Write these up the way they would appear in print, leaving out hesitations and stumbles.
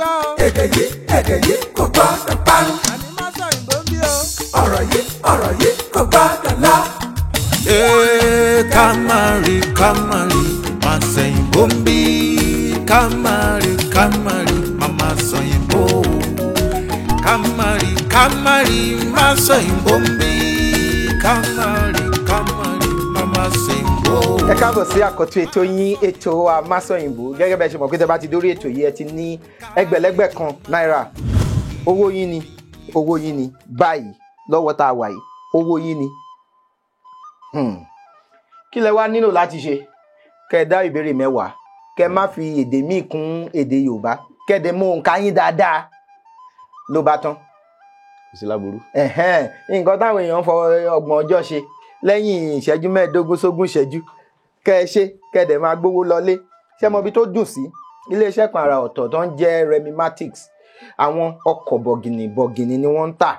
gbọ́ o. Èdè yìí, èdè yìí kò gbọ́dọ̀ parun. Àní má sọ òyìnbó ń bí o. Ọ̀rọ̀ yìí, ọ̀rọ̀ yìí kò gbọ́dọ̀ lọ. Ee, ká má rí, ká má rí, má sẹ̀yìnbó ń bí. Ká má rí, ká má rí, má má sọ̀yìnbó. Ká má rí, ká má rí, má sọ̀yìnbó ń bí. Ká má rí, ká má rí, má má sẹ̀yìnbó. Ẹ káàbọ̀ sí àkọ́tún ètò yín, ètò wa Máṣọ̀yìnbó. Gẹ́gẹ́ bẹ́ẹ̀ ṣe mọ̀ pé tẹ́ bá ti dórí ètò yìí, ẹ ti ní ẹgbẹ̀lẹ́gbẹ̀ kan náírà. Owó yín ni, owó yín ni báyìí lọ́wọ́ tá a wà yìí, owó yín ni. Kí lẹ wá nílò láti ṣe? Kẹ́ ẹ dá ìbéèrè 10, kẹ́ ẹ má fi èdè míì kún èdè Yorùbá, kẹ́ ẹ dẹ̀ mú òǹkà yín dáadáa, ló bá tán. Kò sí láburú. Ẹ̀hẹ́n, nǹkan táwọn èèyàn ń fọ 30 ọjọ́ ṣe lẹ́yìn ìṣẹ́jú 15 sógún ìṣẹ́jú, kẹ́ ẹ ṣe, kẹ́ ẹ dẹ̀ máa gbówó lọlé. Ṣé mọ ibi tó dùn sí? Iléeṣẹ́ kan àrà ọ̀tọ̀ tó ń jẹ́ Remimatics, àwọn ọkọ̀ bọ̀gìnì bọ̀gìnì ni wọ́n ń tà.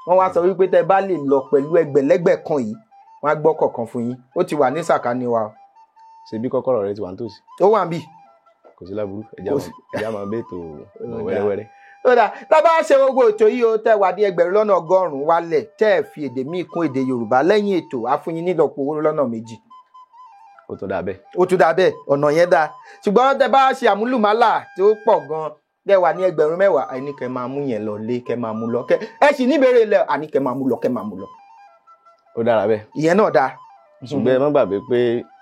Wọ́n wá sọ wípé tẹ́ bá lè lọ pẹ̀lú ẹgbẹ̀lẹ́gbẹ̀ kan yìí, wọ́n á gbọ́ kọ̀ọ̀kan fún yín. Ó ti wà ní sàkání wa o. Ṣebí kọ́kọ́rọ́ rẹ ti wà nítòsí? Ó wà níbí. Kò sí láburú, ẹja máa bẹ́ẹ̀ tó wẹ́rẹ́wẹ́rẹ́. Ó dà, tá a bá ṣe gbogbo ètò yìí o, tẹ́ wà ní 1,100,000 wálẹ̀, tẹ́ ẹ fi èdè míì kún èdè Yorùbá lẹ́yìn ètò, á fún yín nílọ́po owó lọ́nà 2. Ó tún dà bẹ́ẹ̀. Ó tún dà bẹ́ẹ̀, ọ̀nà yẹn dáa. Ṣùgbọ́n tẹ́ bá ṣe àmúlùmálà tó pọ̀ gan, tẹ́ wà ní 10,000, àní kẹ́ máa mú yẹn lọ lé, kẹ́ máa mú lọ. Kẹ́ ẹ sì níbèrè lẹ, àní kẹ́ máa mú lọ, kẹ́ máa mú lọ. Ó dára bẹ́ẹ̀. Ìyẹn náà dáa. Ṣùgbọ́n ẹ má gbàgbé pé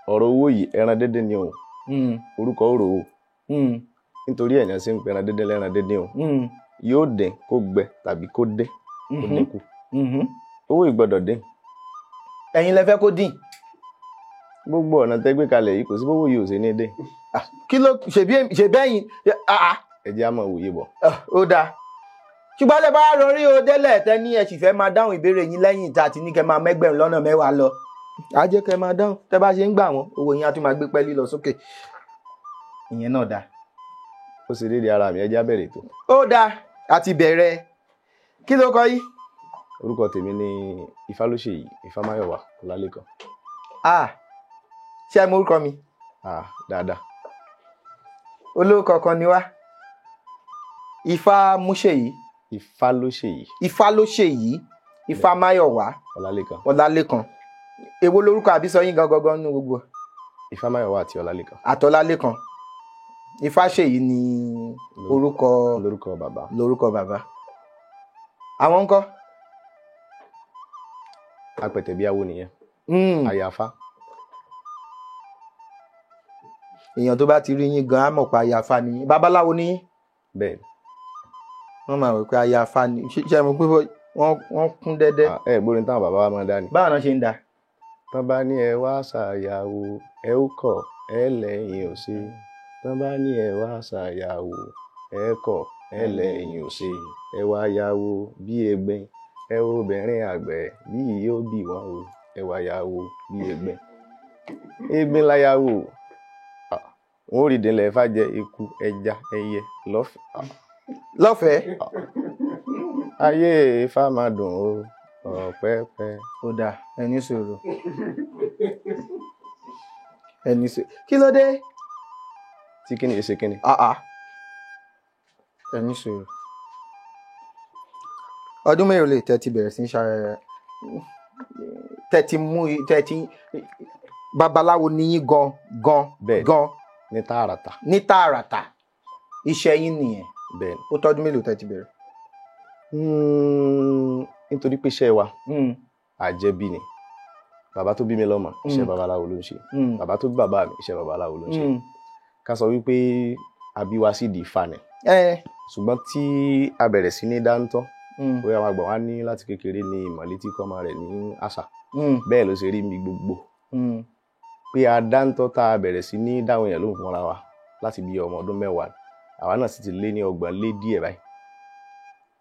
ọ̀rọ̀ owó yìí ẹran dédé ni o. Orúkọ òrò o. Nítorí ẹ̀yàn ṣe ń pe ẹran dédé lẹ́ran dédé o. Yóò dín kó gbẹ tàbí kó dín kó dínkù. Owó yìí gbọ́dọ̀ dín. Ẹ̀yin lẹ fẹ́ kó dín. Gbogbo ọ̀nà tẹ́ gbé kalẹ̀ yìí, kò sí bówó yìí ò ṣe ní dín. Kí ló ṣèbí ẹ̀yin? Ẹ jẹ́ á máa wòye bọ̀. Ó dáa. Ṣùgbọ́n lẹ bá rọrí o délẹ̀ tẹ́ ní ẹ sì fẹ́ máa dáhùn ìbéèrè yín lẹ́yìn tá a ti ní kẹ́ máa 10,000 lọ. Á jẹ́ kẹ́ máa dáhùn. Tẹ́ bá ṣe ń gbà wọ́n, owó yín á tún máa gbé pẹ́ẹ́lí lọ sókè. Ìyẹn náà dáa. Ó ṣe déédéé ara mi, ẹ jẹ́ á bẹ̀rẹ̀ ètò. Ó dáa, a ti bẹ̀rẹ̀. Kí ló kọ yín? Orúkọ tèmi ni Ifálóṣèyí Ifámáyọ̀wá Ọlálékan. Ṣé ẹ mọ orúkọ mi? Dáadáa. Olórúkọ kan ni wá. Ifámúṣèyí. Ifálóṣèyí. Ifálóṣèyí Ifámáyọ̀wá Ọlálékan. Ọlálékan. Èwo lorúkọ àbísọ yín gangan gan nínú gbogbo? Ifámáyọ̀wá àti Ọlálékan. Àtọlálékan. Ifáṣèyí ni orúkọ. Lórúkọ bàbá. Lórúkọ bàbá. Àwọn ńkọ́? Apẹ̀tẹ̀ bí awo nìyẹn. Àyàfá. Èèyàn tó bá ti rí yín gan á mọ̀ pé àyàfá ni yín. Babaláwo ni yín? Bẹ́ẹ̀. Wọ́n máa rò pé àyàfá ni. Ṣé mo pé wọ́n kún dẹ́dẹ́? Ẹ gbórin táwọn bàbá wa máa ń dá ni. Báwo náà ṣe ń dá? Tán bá ní ẹ wá ṣàyàwó, ẹ ó kọ̀, ẹ lẹ́yìn ò ṣe. Tán bá ní ẹ wá ṣàyàwó, ẹ kọ̀, ẹ lẹ́yìn ò ṣe. Ẹ wá yàwó bí egbin, ẹ obìnrin àgbẹ̀ bí yóò bí wọn o. Ẹ wá yàwó bí egbin. Egbin láyàwó. Wọn ò rí ìdínlẹ̀ Ifá jẹ eku, ẹja, ẹyẹ lọ́fẹ̀ẹ́. Lọ́fẹ̀ẹ́. Ayé Ifá máa dùn o, ọ̀pẹ́pẹ́. Ó dáa, ẹni sọ̀rọ̀. Ẹni sọ̀rọ̀. Kí ló dé? Tí kíni ṣe kíni? Ẹni sọ̀rọ̀. Ọdún mélòó lè tẹ́ ti bẹ̀rẹ̀ sí í ṣe tẹ́ ti mú tẹ́ ti babaláwo ní yín gan gan gan. Ní tààràtà. Ní tààràtà. Iṣẹ́ yín nìyẹn. Bẹ́ẹ̀ni. Ó tọ́dún mélòó tẹ́ ti bẹ̀rẹ̀? Nítorí pé iṣẹ́ wa àjẹbí ni. Bàbá tó bí mi lọ́mọ, iṣẹ́ babaláwo ló ń ṣe. Bàbá tó bí bàbá mi, iṣẹ́ babaláwo ló ń ṣe. Ká sọ wípé àbí wa sì di Ifá ni. Ṣùgbọ́n tí a bẹ̀rẹ̀ sí ní dáńtọ́, bóyá àwọn àgbà wa ní láti kékeré ní ìmọ̀lé tí kọ́mọ rẹ̀ ní àṣà. Bẹ́ẹ̀ ló ṣe rí mi gbogbo. Pé a dáńtọ́ tá a bẹ̀rẹ̀ sí ní dáhùn èèyàn lóhùn fúnra wa láti bí ọmọ ọdún 10. Àwa náà sì ti lé ní 30 lé díẹ̀ báyìí.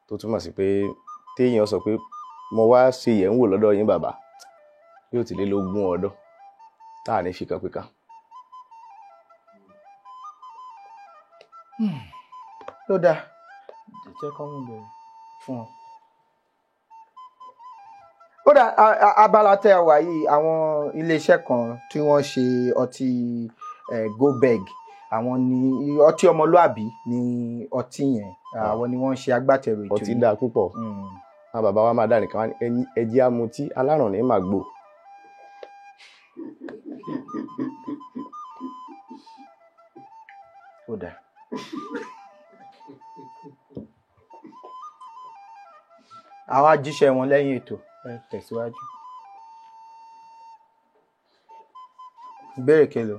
Tó túmọ̀ sí pé téèyàn sọ pé mo wá ṣe yẹ̀ ń wò lọ́dọ̀ yín bàbá, yóò ti lé lógún ọdún tá à ní fi kan pé kan. Ló dáa, jẹ́ kọ́ mú bẹ̀rẹ̀ fún ọ. Ó dà, abala tẹ́ ẹ wà yìí, àwọn iléeṣẹ́ kan tí wọ́n ṣe ọtí Gobeg Àwọn ni ọtí ọmọlúàbí ni ọtí yẹn, àwọn ni wọ́n ń ṣe agbátẹrù ètò Ọtí yìí. dáa púpọ̀. Àwọn bàbá wa máa dá nìkan wá ní ẹjí amutí alárùn ní màgbò. Ó dáa. Àwa jíṣẹ́ wọn lẹ́yìn ètò. Ẹ tẹ̀síwájú. Ìbéèrè kelo.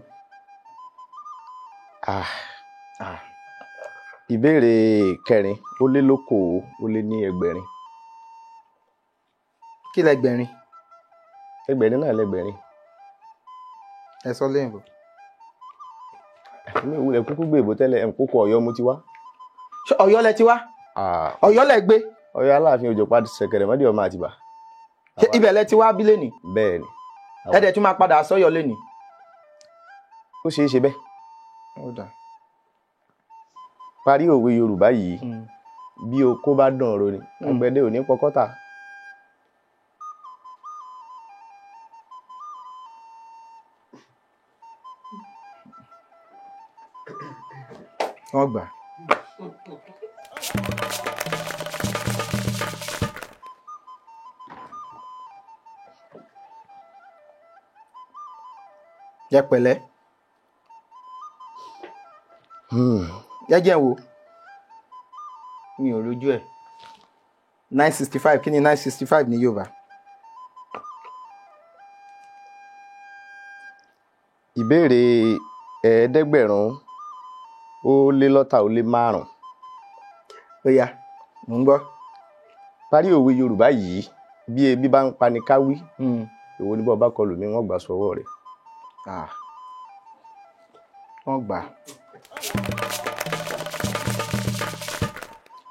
Ìbéèrè kẹrin ó lé lókòó ó lé ní ẹgbẹ̀rin. Kí lẹgbẹ̀rin? Ẹgbẹ̀rin náà lẹgbẹ̀rin. Ẹ sọ lẹ́yìnbó. Mi ò wulẹ̀ kúkú gbé ìbò tẹ́lẹ̀, ẹ̀ ń kókó Ọ̀yọ́ mo ti wá. Ṣé Ọ̀yọ́ lẹ ti wá? Ọ̀yọ́ lẹ gbé? Ọ̀yọ́ Aláàfin Òjòpá ṣẹ̀kẹ̀rẹ̀ mọ́dí ọmọ Àtìbà. Ṣé ibẹ̀ lẹ ti wá bí lénìí? Bẹ́ẹ̀ ni. Ẹ dẹ̀ tún máa padà sọ́yọ́ lénìí. Ó ṣeé ṣe bẹ́ẹ̀. Ó dáa. Parí òwe Yorùbá yìí, bí oko bá dùn ro ni, àgbẹ̀dẹ ò ní pọkọ́tà. Wọ́n gbà. Jẹ́ pẹ̀lẹ́. Jẹ́jẹ́ wo? Mi ò rojú ẹ̀. 965, kí ni 965 ní Yorùbá? Ìbéèrè 765. Ó yá, mò ń gbọ́. Parí òwe Yorùbá yìí, bí ebi bá ń pani ká wí, èwo ni bọ́ bá kọlù mí wọ́n gbà sọ́wọ́ rẹ̀. Wọ́n gbà.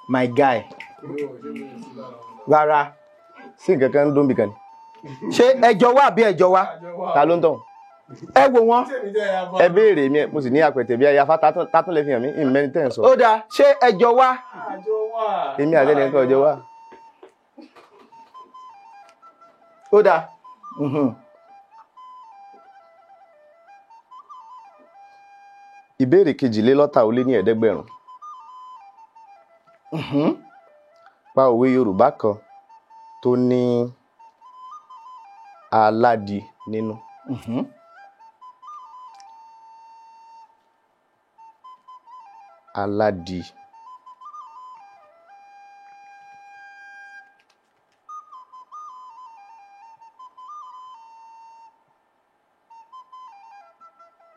My guy. Rárá. Sí nǹkan kan ń dún bí kan ni. Ṣé ẹjọ́ wá àbí ẹjọ́ wá? Ta ló ń tàn? Ẹ wò wọ́n. Ẹ béèrè mi, mo sì ní àpẹtẹ bí aya tátún lè fi hàn mí, ìmẹ́ni tẹ́ ń sọ. Ó dáa, ṣé ẹjọ́ wá? Èmi àti ẹnìkan ọjọ́ wá. Ó dáa. Ìbéèrè 702. Pa òwe Yorùbá kan tó ní aládì nínú. Aládì.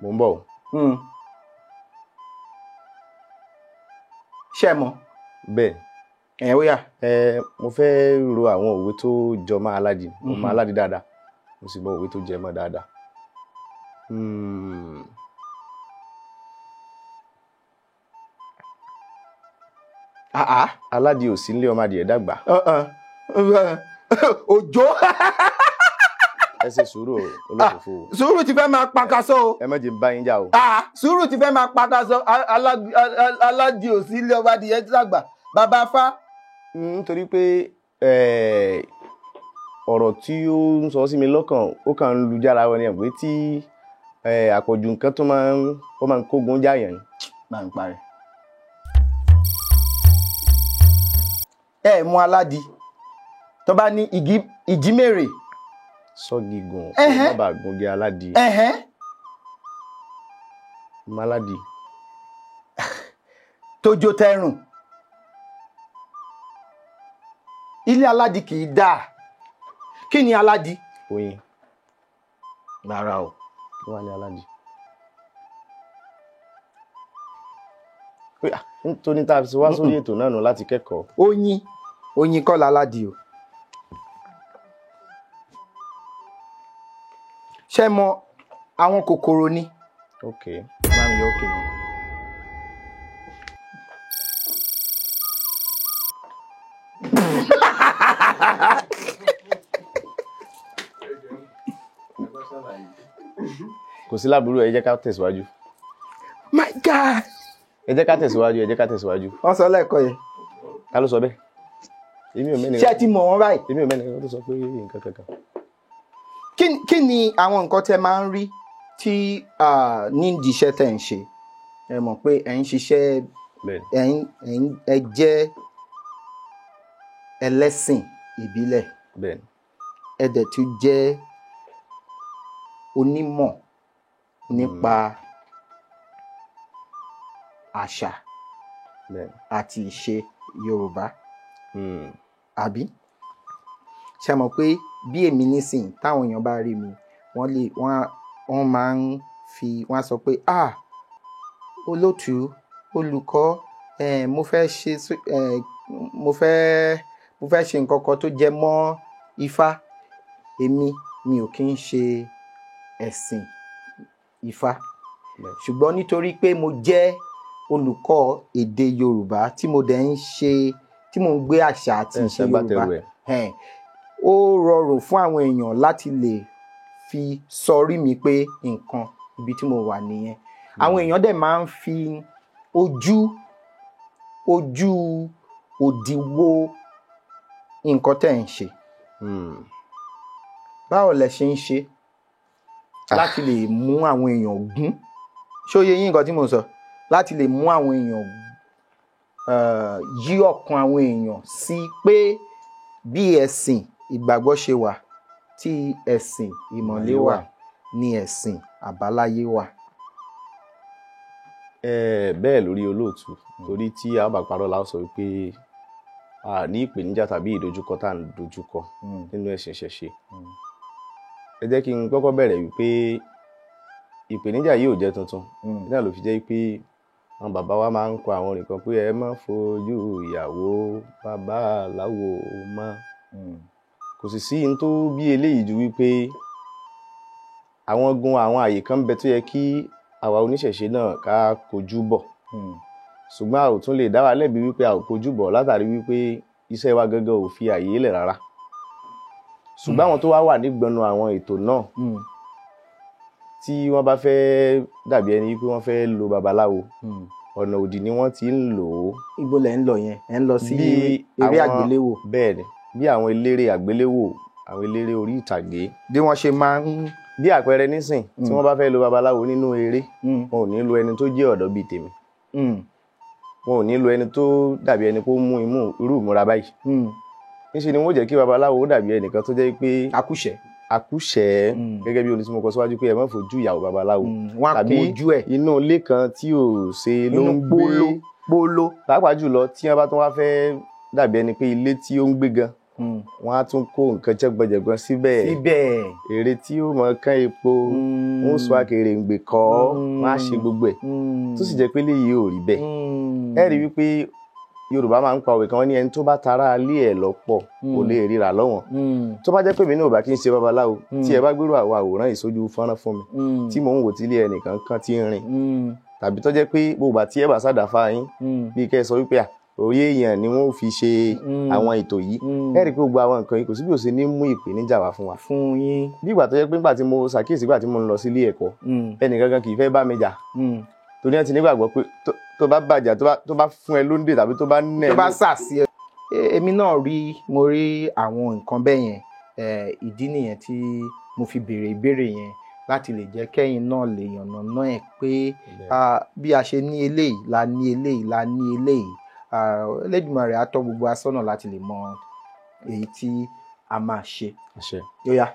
Mo ń bọ̀ o. Ṣé ẹ mọ̀? Bẹ́ẹ̀. Ẹ ó yá. Mo fẹ́ ro àwọn òwe tó jọ mọ́ aládì. Mo mọ aládì dáadáa. Mo sì mọ òwe tó jẹ mọ́ dáadáa. Aládì ò sí nílé ọmọ adìẹ dàgbà. Òjò. Ẹ ṣe sùúrù olófòfò. Sùúrù ti fẹ́ máa pakaṣọ o. Ẹ má jẹ́ n bá yín jà o. Sùúrù ti fẹ́ máa pakaṣọ. Aládì ò sí ilé ọmọ adìẹ dàgbà. Bàbá Fá. Nítorí pé ọ̀rọ̀ tí ó ń sọ sí mi lọ́kàn ó kàn ń lu jára wọn ni ẹ̀ pé tí àpọ̀jù nǹkan tó máa ń kógun jáyàn ni. Máa ń parí. Ẹ mú aládì tó bá ní ìjímèrè. Sọ́gi gùn kó má bàa gungi aládì. Máládì. Tójó tẹrùn. Ilé aládì kì í dáa. Kí ni aládì? Oyin. Rárá o. Kí wàá ní aládì? Nítorí tá a fi wá sórí ètò náà nù láti kẹ́kọ̀ọ́. Oyin. Oyin kọ́ laládì o. Ṣé mọ àwọn kòkòrò ni? Ok. Bá mi yọ òkè mi. Kò sí láburú, ẹ jẹ́ ká tẹ̀síwájú. My God! Ẹ jẹ́ ká tẹ̀síwájú, ẹ jẹ́ ká tẹ̀síwájú. Wọ́n sọ lẹ́ẹ̀kọ́ yẹn. Ta ló sọ bẹ́ẹ̀? Èmi ò mẹ́ni. Ṣé ẹ ti mọ̀ wọ́n báyìí? Èmi ò mẹ́ni kan tó sọ pé nǹkan kankan. Kí ni àwọn nǹkan tẹ máa ń rí tí nídìí iṣẹ́ tẹ̀ ń ṣe Ẹ mọ̀ pé ẹ ń ṣiṣẹ́, ẹ jẹ́ ẹlẹ́sìn ìbílẹ̀, ẹ dẹ̀ tún jẹ́ onímọ̀ nípa àṣà àti ìṣe Yorùbá, àbí? Ṣe mọ̀ pé bí èmi nísìn táwọn èèyàn bá rí mi, wọ́n lè wọ́n máa ń fi wọ́n á sọ pé ah, olótùú, olùkọ́, mo fẹ́ ṣe mo fẹ́ ṣe nǹkan kan tó jẹ mọ́ Ifá. Èmi mi ò kí ń ṣe ẹ̀sìn Ifá, ṣùgbọ́n nítorí pé mo jẹ́ olùkọ́ èdè Yorùbá tí mo dẹ̀ ń ṣe, tí mo ń gbé àṣà àti ìṣe Yorùbá, ó rọrùn fún àwọn èèyàn láti lè fi sọrí mi pé nǹkan ibi tí mo wà nìyẹn. Àwọn èèyàn dẹ̀ máa ń fi ojú òdì wo nǹkan tẹ̀ ń ṣe. Báwo lẹ ṣe ń ṣe láti lè mú àwọn èèyàn gún? Ṣó yé yín nǹkan tí mo sọ? Láti lè mú àwọn èèyàn yí ọkàn àwọn èèyàn sí pé bí ẹ̀sìn ìgbàgbọ́ ṣe wà, tí ẹ̀sìn ìmọ̀le wà, ní ẹ̀sìn àbáláyé wà. Bẹ́ẹ̀ lórí olóòtú, torí tí a bá parọ́ la sọ pé a ní ìpèníjà tàbí ìdojúkọ tá à ń dojúkọ nínú ẹ̀sìn ìṣẹ̀ṣe. Ẹ jẹ́ kí n kọ́kọ́ bẹ̀rẹ̀ wípé ìpèníjà yìí ò jẹ́ tuntun. Náà ló fi jẹ́ pé àwọn bàbá wa máa ń kọ àwọn orin kan pé ẹ má fojú ìyàwó bàbá aláwo mọ́. Kò sì sí n tó bí eléyìí ju wípé àwọn gun àwọn àyè kan bẹ tó yẹ kí àwa oníṣẹ̀ṣe náà ká kojú bọ̀, ṣùgbọ́n a ò tún lè dá wa lẹ́bi wípé a ò kojú bọ̀ látàrí wípé iṣẹ́ wa gangan ò fi àyè lẹ̀ rárá. Ṣùgbọ́n àwọn tó wá wà nígbọnú àwọn ètò náà, tí wọ́n bá fẹ́ dàbí ẹni wípé wọ́n fẹ́ lo babaláwo, ọ̀nà òdì ni wọ́n ti ń lò ó. Ibo lẹ̀ ń lọ yẹn? Ẹ̀ ń lọ sí eré àgbéléwò? Bẹ́ẹ̀ ni, bí àwọn eléré àgbéléwò, àwọn eléré orí ìtàgé, bí wọ́n ṣe máa ń. Bí àpẹẹrẹ nísìn, tí wọ́n bá fẹ́ lo babaláwo nínú eré, wọn ò ní lo ẹni tó jẹ́ ọ̀dọ́ bíi tèmi, wọn ò ní lo ẹni tó dàbí ẹni kó mú imú irú ìmúra báyìí. Níṣe ni wọ́n jẹ́ kí babaláwo dàbí ẹnìkan tó jẹ́ pé akúṣẹ̀, akúṣẹ̀, gẹ́gẹ́ bí oní tí mo kọ síwájú pé ẹ má fojú ìyàwó babaláwo, tàbí inú ilé kan tí ò ṣe ló ń gbé polo, pàápàá jùlọ tí wọ́n bá tún wá fẹ́ dàbí ẹni pé ilé tí ó ń gbé gan, wọ́n á tún kó nǹkan jẹ́gbọ̀jẹ̀gbọ́n síbẹ̀, èrè tí ó mọ kán epo, wọ́n sọ akèrèǹgbè kọ́, wọ́n á ṣe gbogbo ẹ̀, tó sì jẹ́ pé léyìí ò rí bẹ́ẹ̀. Ẹ rí wípé Yorùbá máa ń pa òwe kan, wọ́n ní ẹni tó bá tara alé ẹ̀ lọ́pọ̀ kò lè ríra lọ́wọ́n. Tó bá jẹ́ pé mi náà ò bá kí n ṣe babaláwo, tí ẹ bá gbérò àwọn àwòrán ìsójú fọ́nrán fún mi tí mò ń wò tí ilé ẹnìkan kan ti ń rìn, tàbí tó jẹ́ pé gbogbo àti ẹ bá sàdáfà yín bí kẹ́ ẹ sọ wípé orí èèyàn ni wọ́n fi ṣe àwọn ètò yìí, ẹ rí i pé gbogbo àwọn nǹkan yìí kò sí bí ó ṣe ní mú ìpèníjà wá fún wa. Fún yín. Bí ìgbà tó jẹ́ pé nígbà tí mo ṣàkíyèsí ìgbà tí mo ń lọ sí ilé ẹ̀kọ́, ẹnìkan kan kì í fẹ́ bá mi jà, torí ẹ ti nígbàgbọ́ pé tó bá bàjá, tó bá fún ẹ lóńdè tàbí tó bá nẹ̀ tó bá sà sí ẹ. Èmi náà rí, mo rí àwọn nǹkan bẹ́ẹ̀ yẹn. Ìdí nìyẹn tí mo fi béèrè ìbéèrè yẹn láti lè jẹ́ kẹ́yìn náà lè yànnàná ẹ̀ pé bí a ṣe ní eléyìí la ní eléyìí la ní eléyìí. Elédùmarè á tọ́ gbogbo wa sọ́nà láti lè mọ èyí tí a máa ṣe. Ó yá.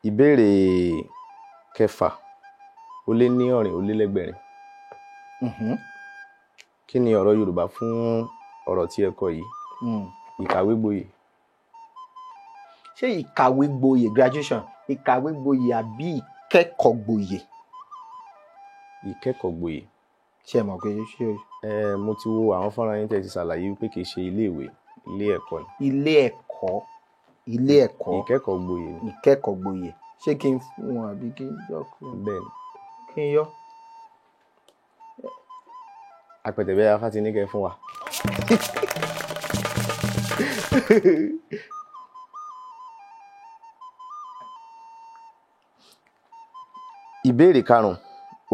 Ìbéèrè kẹfà ó lé ní 624. Kí ni ọ̀rọ̀ Yorùbá fún ọ̀rọ̀ tí ẹ kọ yìí? Ìkàwé gboyè. Ṣé ìkàwé gboyè graduation, ìkàwé gboyè àbí ìkẹ́kọ̀ọ́ gboyè? Ìkẹ́kọ̀ọ́ gboyè. Ṣé ẹ mọ̀ pé ṣé. Mo ti wo àwọn fọ́nrán yín tẹ́ ti ṣàlàyé wípé kì í ṣe iléèwé, ilé ẹ̀kọ́ ni. Ilé ẹ̀kọ́, ilé ẹ̀kọ́. Ìkẹ́kọ̀ọ́ gboyè ni. Ìkẹ́kọ̀ọ́ gboyè. Ṣé kí n fún wọn àbí kí n yọ? Bẹ́ẹ̀ ni. Kí n yọ. Apẹ̀tẹ̀bẹ́ afá ti ní kẹ́ fún wa. Ìbéèrè karùn-ún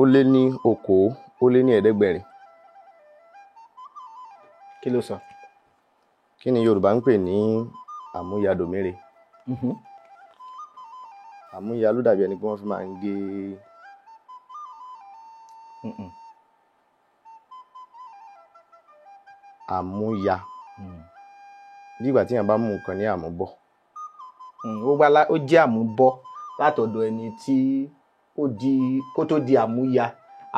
ó lé ní 750. Kí ló sọ? Kí ni Yorùbá ń pè ní àmúyadòmíre? Àmúya ló dàbí ẹni pé wọ́n fi máa ń gé. Àmúya bí ìgbà tí èèyàn bá mú nǹkan ní àmúbọ̀. Ó jẹ́ àmúbọ̀ látọ̀dọ̀ ẹni tí ó di kó tó di àmúya,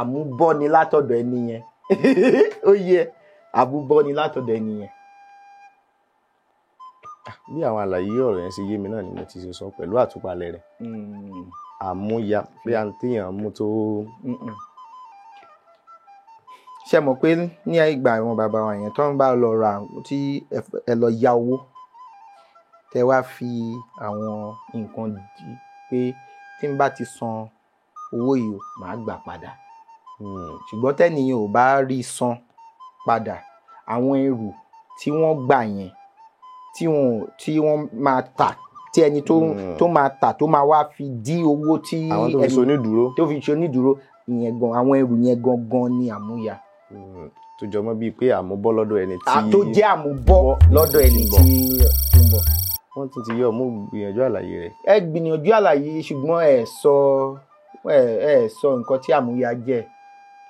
àmúbọ̀ ni látọ̀dọ̀ ẹni yẹn. Ó yẹ, àmúbọ̀ ni látọ̀dọ̀ ẹni yẹn. Bí àwọn àlàyé ọ̀rọ̀ yẹn ṣe yé mi náà ni mo ti ṣe sọ pẹ̀lú àtúpalẹ̀ rẹ̀. Àmúya pé à ń téèyàn mú tó. Ṣé mọ̀ pé ní ìgbà àwọn bàbá wa yẹn tó ń bá lọ ra tí ẹ lọ ya owó, tẹ wá fi àwọn nǹkan di pé tí n bá ti san owó yìí o, màá gbà padà. Ṣùgbọ́n tẹ́nìyàn ò bá rí san padà, àwọn ẹrù tí wọ́n gbà yẹn tí wọ́n máa tà, tí ẹni tó máa tà tó máa wá fi dí owó tí àwọn tó fi ṣe onídùúró, tó fi ṣe onídùúró ìyẹn gan, àwọn ẹrù yẹn gangan ni àmúya. Tó jọmọ́ bíi pé àmúbọ́ lọ́dọ̀ ẹni tí tó jẹ́ àmúbọ́ lọ́dọ̀ ẹni tí ó ń bọ̀. Wọ́n tún ti yọ, mo gbìyànjú àlàyé rẹ̀. Ẹ gbìyànjú àlàyé, ṣùgbọ́n ẹ sọ nǹkan tí àmúya jẹ́.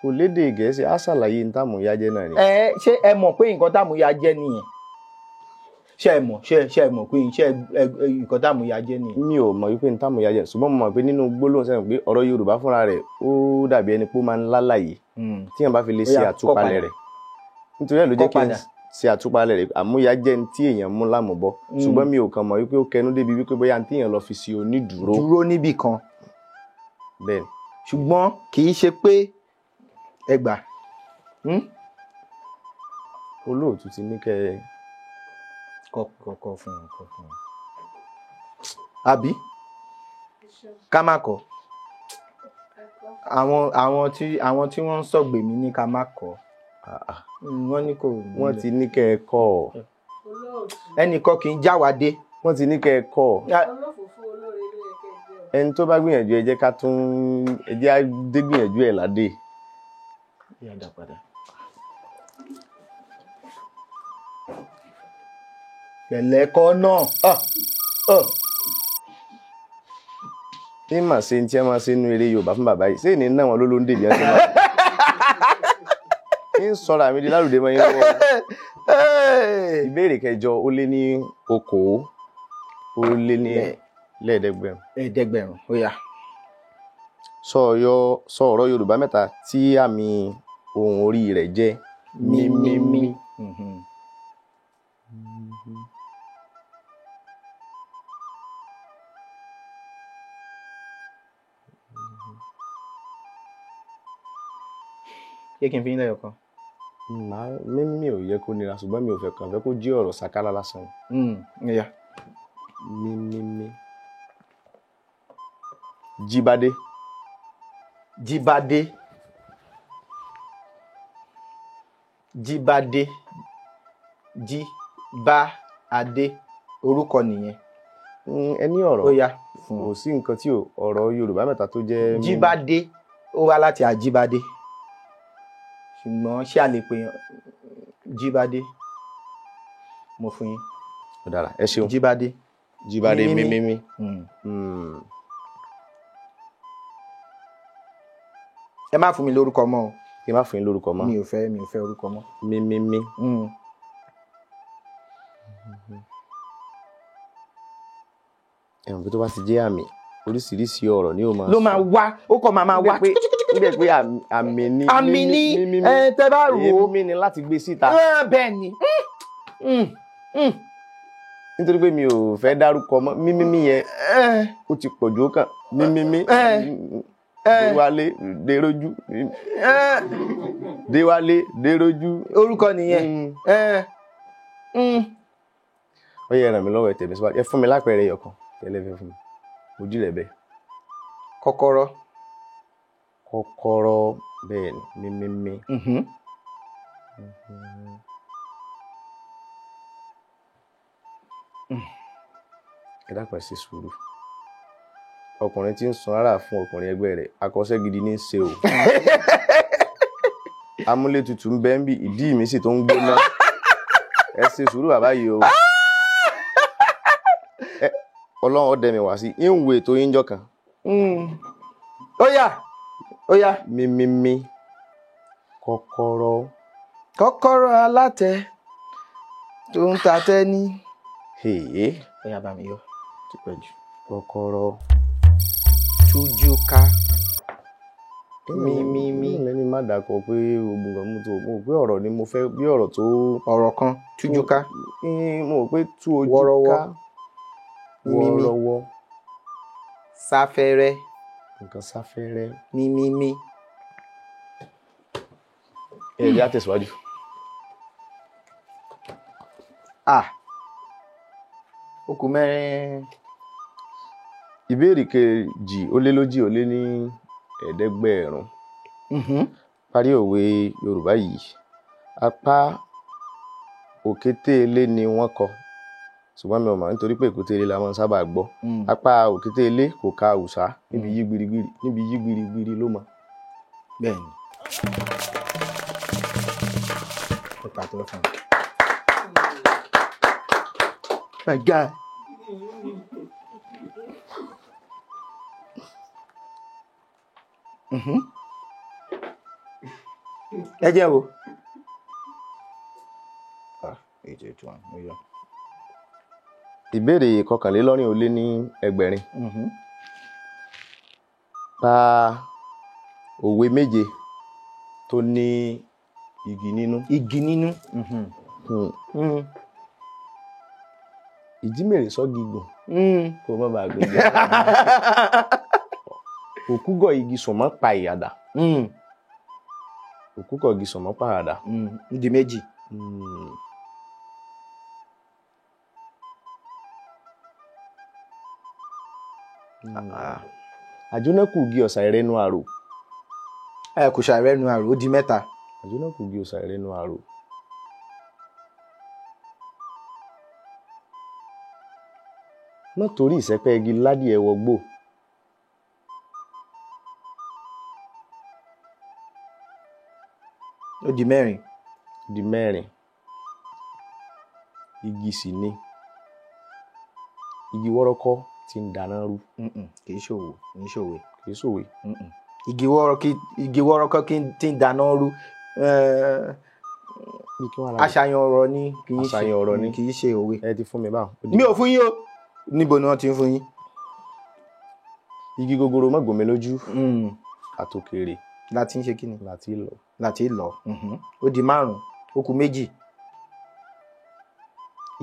Kò lédè Gẹ̀ẹ́sì, á ṣàlàyé ní tàmúya jẹ́ náà ni. Ẹ ṣé ẹ mọ̀ pé nǹkan tàmúya jẹ́ nìyẹn? Ṣé ẹ mọ̀ ṣé ẹ mọ̀ pé ṣé nǹkan tàmúya jẹ́ nìyẹn? Mi ò mọ̀ wípé ní tàmúya jẹ́, ṣùgbọ́n mo mọ̀ pé nínú gbólóhùn sẹ́yìn pé ọ̀rọ̀ Yorùbá fúnra rẹ̀ ó dàbí ẹni pé ó máa ń lálàyé tí èèyàn bá fi lè ṣe àtúpalẹ̀ rẹ̀. Nítorí ẹ̀ ló jẹ́ kí n ṣe àtúpalẹ̀ rẹ̀. Àmúya jẹ́ ní tí èèyàn mú lámùbọ́, ṣùgbọ́n mi ò kàn mọ̀ wípé ó kẹnu débi wípé bóyá ní tí èèyàn lọ fi ṣe onídùúró. Dúró níbì kan. Bẹ́ẹ̀ni. Ṣùgbọ́n kì í ṣe pé ẹ gbà. Olóòtú ti ní kẹ́ ẹ kọ fún wọn, kọ fún wọn. Àbí ká má kọ. Àwọn tí wọ́n ń sọ̀gbè mí ní ká má kọ. Wọ́n ní kò. Wọ́n ti ní kẹ́ ẹ kọ́ ọ. Ẹnìkan kì í jáwádé. Wọ́n ti ní kẹ́ ẹ kọ́ ọ. Ẹni tó bá gbìyànjú ẹ jẹ́ ká tún ẹ jẹ́ á dé gbìyànjú ẹ̀ ládé. Pẹ̀lẹ́ kọ́ náà. Ní mà ṣe tí ẹ máa ṣe nínú eré Yorùbá fún bàbá yìí, ṣé ìní náà wọn ló ló ń dèbí ẹ ṣe máa ń sọ̀rọ̀ àmì di lárùdé mọ́ yín lọ́wọ́. Ìbéèrè kẹjọ ó lé ní 20 ó lé ní 500. 500, ó yá. Sọ ọ̀rọ̀ Yorùbá mẹ́ta tí àmì ohùn orí rẹ̀ jẹ́ mímímí. Ṣé kí n fi yín lẹ́yọ̀ kan? Mímí ò yẹ kó nira, ṣùgbọ́n mi ò fẹ́ kàn fẹ́ kó jí ọ̀rọ̀ sàkálà lásán. Mímímí. Jíbádé. Jíbádé. Jíbádé. Jíbádé. Orúkọ nìyẹn. Ẹ ní ọ̀rọ̀. Ó yá. Kò sí nǹkan tí ọ̀rọ̀ Yorùbá mẹ́ta tó jẹ́. Jíbádé ó wá láti Àjíbádé. Ṣùgbọ́n ṣé a lè pè yàn Jíbádé? Mo fún yín. Ó dára, ẹ ṣeun. Jíbádé. Jíbádé mímímí. Ẹ má fún mi lórúkọ mọ́ o. Kí n má fún yín lórúkọ mọ́. Mi ò fẹ́ orúkọ mọ́. Mímímí. Ẹ̀wọ̀n pé tó bá ti jẹ́ àmì, oríṣiríṣi ọ̀rọ̀ ni ó máa ló máa wá, ó kàn máa wá. Níbẹ̀ pé àmì ni àmì ni tẹ bá rò ó. Èmi ni láti gbé síta. Bẹ́ẹ̀ ni. Nítorí pé mi ò fẹ́ dárúkọ mọ́, mímímí yẹn ó ti pọ̀ jù ó kàn mímímí. Déwálé Dérójú. Déwálé Dérójú. Orúkọ nìyẹn. Ó yẹ ràn mí lọ́wọ́, ẹ tẹ̀mí síwájú. Ẹ fún mi lápẹẹrẹ ẹyọkan tẹ́lẹ̀ fẹ́ fún mi. Ojú rẹ̀ bẹ́ẹ̀. Kọ́kọ́rọ́. Kọ́kọ́rọ́ bẹ́ẹ̀ ni mímímí. Ẹ dákun, ẹ ṣe sùúrù. Ọkùnrin tí ń sun ara fún ọkùnrin ẹgbẹ́ rẹ̀, akọ́ṣẹ́ gidi ní í ṣe o. Amúlétutù ń bẹ ń bí, ìdí mi sì tó ń gbóná. Ẹ ṣe sùúrù bàbá yìí o. Ọlọ́run ọdẹ mi wá sí ń wo ètò yín jọ kan. Ó yá ó yá. Mímímí kọ́kọ́rọ́. Kọ́kọ́rọ́ alátẹ tó ń ta tẹ́ní. Ó yá bá mi yọ ti pẹ́ jù. Kọ́kọ́rọ́. Tújú ká. Mímímí. Lẹ́ni má dàkọ pé ogun kan mú tó mo rò pé ọ̀rọ̀ ni mo fẹ́ bí ọ̀rọ̀ tó. Ọ̀rọ̀ kan tújú ká. Mo rò pé tú ojú ká. Wọ́rọ́wọ́. Mímímí. Wọ́rọ́wọ́. Sáfẹ́rẹ́. Nǹkan sáfẹ́rẹ́. Mímímí. Ẹ̀rí àtẹ̀síwájú. Ó kù mẹ́rin. Ìbéèrè 742. Parí òwe Yorùbá yìí. Apá òkété ilé ni wọ́n kọ. Ṣùgbọ́n mi ò mọ̀ nítorí pé èkúté ilé la máa ń sábà gbọ́. Apá òkété ilé kò ka àwùsá níbi yí gbirigbiri níbi yí gbirigbiri ló mọ. Bẹ́ẹ̀ni. Ẹ pàtẹ́wọ́ fún mi. My God. Ẹ jẹ́ wo. 8 8 1. Ó yá. Ìbéèrè 821. Pa òwe méje tó ní igi nínú. Igi nínú. Ìjímèrè sọ́gi gùn. Kó má bàa gbé jẹ. Òkúgọ̀ igi sùnmọ́ pa ìyàdà. Òkúgọ̀ igi sùnmọ́ pa ìyàdà. Di méjì. Àjónákù igi ọ̀sà ìrẹ́nu àrò. Ẹ kò ṣàìrẹ́nu àrò, ó di mẹ́ta. Àjónákù igi ọ̀sà ìrẹ́nu àrò. Má torí ìsẹ́pẹ́ igi ládìẹ wọgbó. Ó di mẹ́rin. Ó di mẹ́rin. Igi sì ni. Igi wọ́rọ́kọ́ tí ń dáná rú. Kì í ṣòwò, kì í ṣòwe. Kì í ṣòwe. Igi wọ́rọ́kọ́ tí ń dáná rú. Àṣàyàn ọ̀rọ̀ ni kì í ṣe. Àṣàyàn ọ̀rọ̀ ni. Kì í ṣe òwe. Ẹ ti fún mi báwọn. Mi ò fún yín o. Níbo ni wọ́n ti ń fún yín? Igi gogoro má gòmè lójú. Àtòkèrè. Láti ń ṣe kí ni? Láti lọ. Láti lọ. Ó di márùn-ún, ó kù méjì.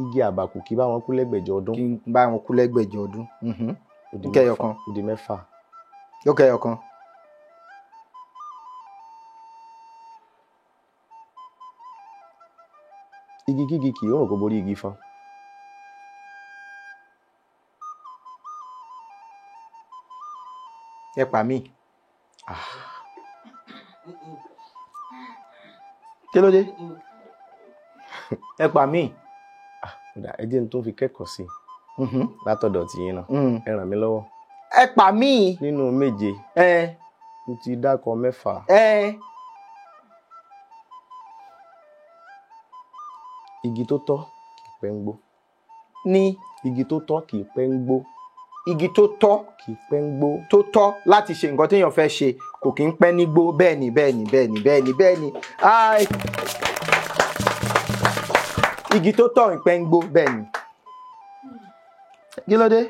Igi àbàkù kì í bá wọn kú lẹ́gbẹ̀jọ ọdún. Kì í bá wọn kú lẹ́gbẹ̀jọ ọdún. Ó kẹyọ kan. Ó di mẹ́fà. Ó kẹyọ kan. Igi kígi kì í rùn kó borí igi fọn. Ẹ pa mí. Kí ló dé? Ẹ pa mí. Ẹ jẹ́ n tó fi kẹ́kọ̀ọ́ sí i látọ̀dọ̀ tìyín náà. Ẹ ràn mí lọ́wọ́. Ẹ pa mí. Nínú méje. Mo ti dákọ mẹ́fà. Igi tó tọ́ kì í pẹ́ ń gbó. Ní. Igi tó tọ́ kì í pẹ́ ń gbó. Igi tó tọ́ kì í pẹ́ ń gbó. Tó tọ́ láti ṣe nǹkan téèyàn fẹ́ ṣe kò kí ń pẹ́ nígbó. Bẹ́ẹ̀ ni bẹ́ẹ̀ ni bẹ́ẹ̀ ni bẹ́ẹ̀ ni bẹ́ẹ̀ ni. Igi tó tọ́ ń pẹ́ ń gbó bẹ́ẹ̀ ni. Kí ló dé?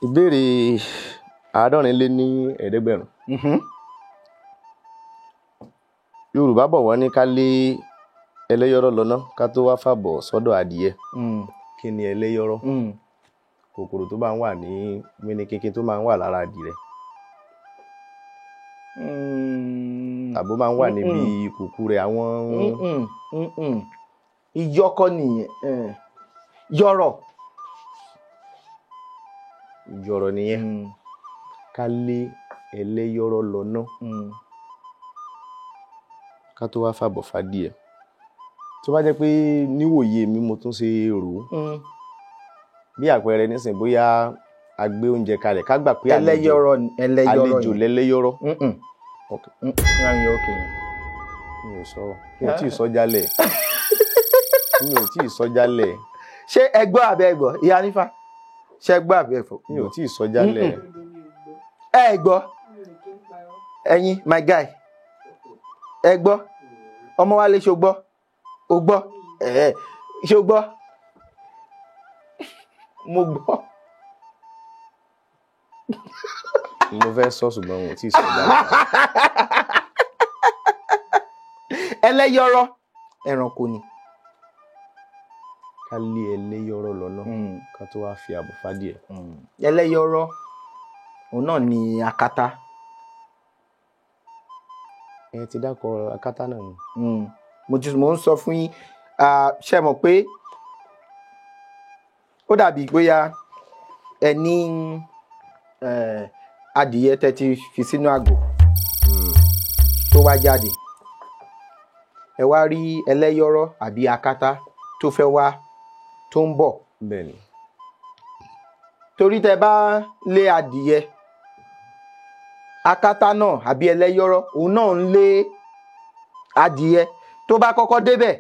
Ìbéèrè 750. Yorùbá bọ̀ wọ́n ní ká lé ẹlẹ́yọ̀rọ̀ lọ́nà ká tó wá fàbọ̀ sọ́dọ̀ adìyẹ. Kí ni ẹlẹ́yọ̀rọ̀? Kòkòrò tó máa ń wà ní wíníkínkín tó máa ń wà lára adìrẹ. Tàbó máa ń wà níbi kùkù rẹ̀ àwọn. Ìyọkọ nìyẹn. Yọ̀rọ̀. Yọ̀rọ̀ nìyẹn. Ká lé ẹlẹ́yọ̀rọ̀ lọ́nà ká tó wá fàbọ̀ fàdíẹ̀. Tó bá jẹ́ pé níwòye mi mo tún ṣe rò ó. Bí àpẹẹrẹ nísìnyí bóyá a gbé oúnjẹ kalẹ̀ ká gbà pé àlejò lẹ́lẹ́yọ̀rọ̀. Mi ò sọ, mi ò tí ì sọ jálẹ̀. Mi ò tí ì sọ jálẹ̀. Ṣé ẹ gbọ́ àbẹ́ ẹ gbọ́, ìyá nífà? Ṣé ẹ gbọ́ àbẹ́ ẹ gbọ́? Mi ò tí ì sọ jálẹ̀. Ẹ gbọ́. Ẹ̀yin my guy, ẹ gbọ́. Ọmọ wa lè ṣe o gbọ́, o gbọ́, ẹ ṣe o gbọ́, mo gbọ́. Mo fẹ́ sọ ṣùgbọ́n mo ò tí ì sọ jálẹ̀. Ẹlẹ́yọrọ ẹranko ni. Ká lé ẹlẹ́yọrọ lọ́nà ká tó wá fi àbọ̀ fádìẹ. Ẹlẹ́yọrọ òun náà ni akátá. Ẹ ti dákọ̀ akátá náà ni. Mo ń sọ fún yín, ṣe mọ̀ pé ó dàbí bóyá ẹ ní adìyẹ tẹ́ ti fi sínú àgò tó wá jáde, ẹ wá rí ẹlẹ́yọrọ àbí akátá tó fẹ́ wá tó ń bọ̀. Bẹ́ẹ̀ni. Torí tẹ́ bá lé adìyẹ, akátá náà àbí ẹlẹ́yọrọ òun náà ń lé adìyẹ, tó bá kọ́kọ́ débẹ̀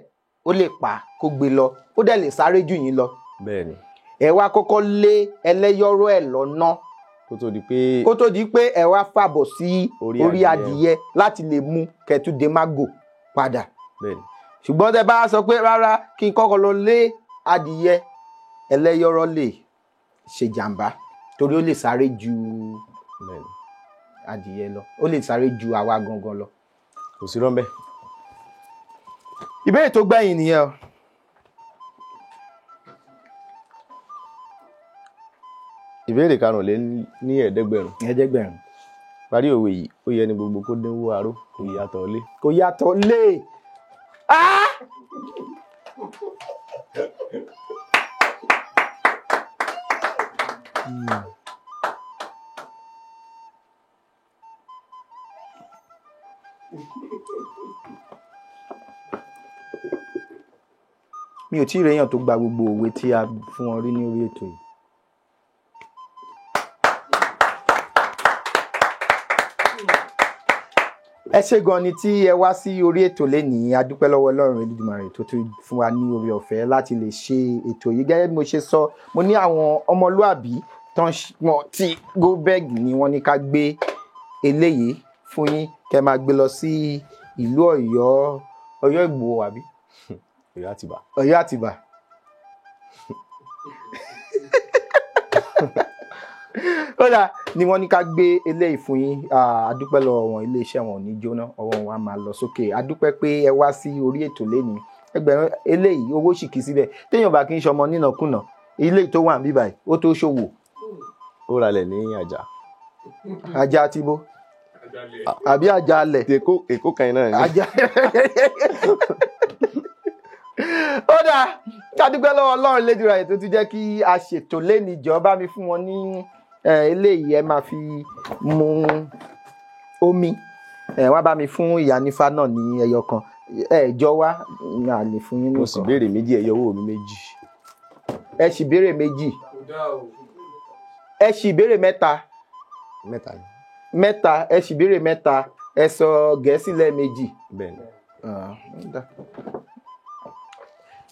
ó lè pa kó gbé lọ, ó dẹ̀ lè sáré jù yín lọ. Bẹ́ẹ̀ni. Ẹ wá kọ́kọ́ lé ẹlẹ́yọrọ ẹ̀ lọ́nà kó tó di pé ẹ wá fàbọ̀ sí orí adìyẹ láti lè mú kẹtùdé mágò padà. Bẹ́ẹ̀ni. Ṣùgbọ́n tẹ́ bá sọ pé rárá kí n kọ́kọ́ lọ lé adìyẹ, ẹlẹ́yọrọ lè ṣe jàǹbá torí ó lè sáré ju adìyẹ lọ, ó lè sáré ju àwa gangan lọ. Kò sí rọ́ńbẹ́. Ìbéèrè tó gbẹ̀yìn nìyẹn o. Ìbéèrè 5,500. 500. Parí òwe yìí, ó yẹ ni gbogbo kó dínwó aró, kò yàtọ̀ lé. Kò yàtọ̀ lé. Mi ò tí ì réyàn tó gba gbogbo òwe tí a fún wọn rí ní orí ètò yìí. Ẹ ṣé gan ni tí ẹ wá sí orí ètò lénìí. A dúpẹ́ lọ́wọ́ Ọlọ́run Elédùmarè tó tún fún wa ní oore ọ̀fẹ́ láti lè ṣe ètò yìí. Gẹ́gẹ́ bí mo ṣe sọ, mo ní àwọn ọmọlúàbí tán tí Goldberg ni wọ́n ní ká gbé eléyìí fún yín kẹ́ máa gbé lọ sí ìlú Ọ̀yọ́, Ọ̀yọ́ Ìgbòho àbí? Ọ̀yọ́ Àtìbà. Ọ̀yọ́ Àtìbà. Ó dáa ni wọ́n ní ká gbé eléyìí fún yín. A dúpẹ́ lọ́wọ́ wọn, iléeṣẹ́ wọn ò ní jóná, ọwọ́ wọn á máa lọ sókè. A dúpẹ́ pé ẹ wá sí orí ètò lénìí. Ẹgbẹ̀rún eléyìí owó sì kì í síbẹ̀. Téèyàn bá kí ń ṣọmọ nínàkúnà, ilé tó wà níbí báyìí ó tó ṣòwò. Ó ralẹ̀ ní àjà. Àjà àtibó àbí àjà alẹ̀. Èkó kan náà ni. Àjà. Ó dáa, ká dúpẹ́ lọ́wọ́ Ọlọ́run Elédùmarè tó tún jẹ́ kí a ṣètò lénìí. Jọ̀ọ́ bá mi fún wọn ní eléyìí, ẹ máa fi mu omi. Ẹ wá bá mi fún ìyá nífà náà ní ẹyọ kan. Ẹ jọ wá à lè fún yín nìkan. Mo sì béèrè méjì, ẹ yọ owó mi méjì. Ẹ sì béèrè méjì. Ẹ sì béèrè mẹ́ta. Mẹ́ta ni. Mẹ́ta, ẹ sì béèrè mẹ́ta. Ẹ sọ Gẹ̀ẹ́sì lẹ́ẹ̀mejì. Bẹ́ẹ̀ni.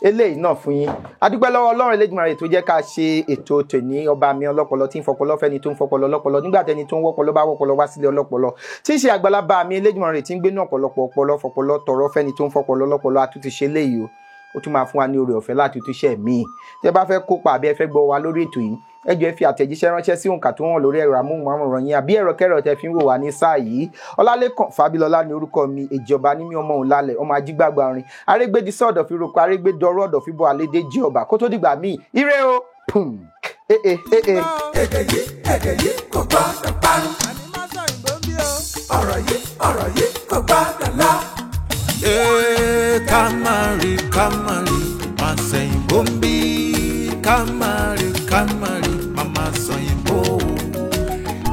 Eléyìí náà fún yín. A dúpẹ́ lọ́wọ́ Ọlọ́run Elédùmarè tó jẹ́ ká ṣe ètò tòní. Ọba mi ọlọ́pọlọ tí ń fọpọlọ fẹ́ni tó ń fọpọlọ lọ́pọlọ nígbà tẹni tó ń wọ́pọlọ bá wọ́pọlọ wá sílé ọlọ́pọlọ, tí ń ṣe àgbàlagbà mi Elédùmarè tí ń gbénú ọ̀pọ̀lọpọ̀ ọpọlọ fọpọlọ tọrọ fẹ́ni tó ń fọpọlọ lọ́pọlọ. Àtúntì ṣe léyìí o, ó tún máa fún wa ní oore ọ̀fẹ́ láti tún ṣe míì. Tẹ́ bá fẹ́ kópa àbí ẹ fẹ́ gbọ́ wa lórí ètò yìí, ẹ jọ̀ọ́ ẹ fi àtẹ̀jíṣẹ́ ránṣẹ́ sí òǹkà tó hàn lórí ẹ̀rọ amóhùnmáwòrán yín àbí ẹ̀rọ kẹ́rọ tẹ́ fi ń wò wá ní sáà yìí. Ọlálékàn Fábílọ́lá ní orúkọ mi, ìjọba ní mi ọmọ òun lálẹ́, ọmọ ajígbàgbà orin arégbèdì sọ̀dọ̀ fi roko arégbèdọ̀rọ̀ ọ̀dọ̀ fi bọ́ àlédè jí ọba. Kó tó dìgbà míì, ire o. Pum. Eh eh eh eh. Èdè yìí kò gbọ́dọ̀ parun. Ọ̀rọ̀ yìí kò gbọ́dọ̀ lọ. Ká má rí, ká má rí, má sẹ́yìn bó ń bí. Ká má rí, ká má rí, má má sọ̀yìn bó.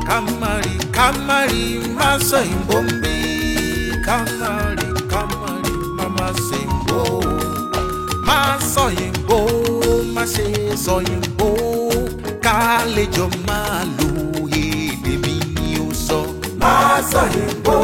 Ká má rí, ká má rí, má sọ̀yìn bó ń bí. Ká má rí, ká má rí, má má sọ̀yìn bó. Má sọ̀yìn bó, má ṣe sọ̀yìn bó. Ká lè jọ máa lo èdè mi ni ó sọ. Má sọ̀yìn bó,